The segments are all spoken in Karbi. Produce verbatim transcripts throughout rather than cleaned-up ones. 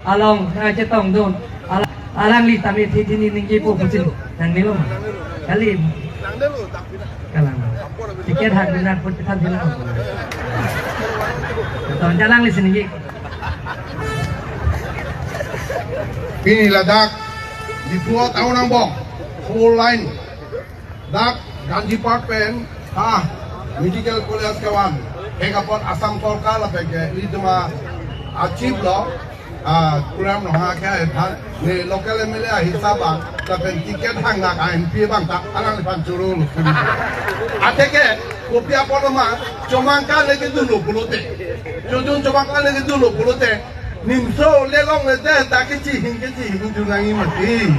Along, ah, chetongdun. Al-, alangli tame thi thi ni ningjepo pusi nangnelo ma? Kali. Kalang. Ticket hak dinar pun kethan dinar. Ton alangli si ningje. Pini ladak di Diphu town angbong four lane dak Ganji Park pen ha Medical College kevan hek apot Assam Sorkar lapen ke ilitum a-chief lo, ah, Tuliram Ronghang ke, eh, than, ne local M L A ahisap abang lapen ticket hang nak M P abang ta alangliphan choro lo. Atheke kopi apot lo ma, chomangka le kedunlo pulote, chojun chomangka le kedunlo pulote, nimso le longle te ta kechihing kechihingdun nangji mati.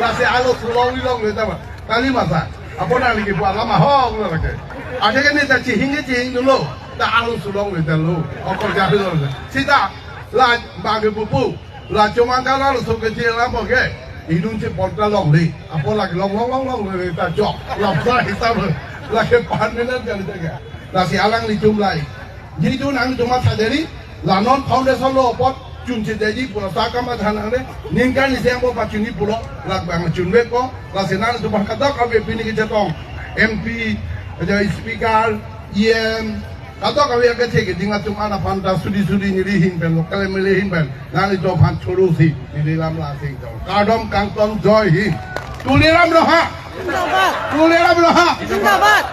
Lasi alo sulong longle ta ma. Kali masa, apot nangli kipu alam ahok lo lake. Atheke ne ta chihing kechihingdunlo, ta alo sulong le ta lo. Okor ja lo. Sita, la bagi pupu, la chomangka la lo so kechi alam oke. Inun si pon ta longle. Apot lake long long long longle ta chok. Lamsa hisap lo. Lake permanent kali ta ke. Lasi alanglitum lahei. Jitu nangtum athaderi, la non foundation lo apot chunchedetji pulo, sakam adhan nangne, ningkan isi angbong pachini pulo, lak bang chunvekpo, lasi nangtum aphan kadokave pini kechetong, M P, aja speaker, E M, kadokave akethe keding atum an aphan ta suri suri neli ahin pen, local M L A ahin pen, nanglitum aphan choro si, neli lam la sing tong. Kardom kangton, Jai Hind. Tuliram Ronghang. Zindabad. Tuliram Ronghang. Zindabad.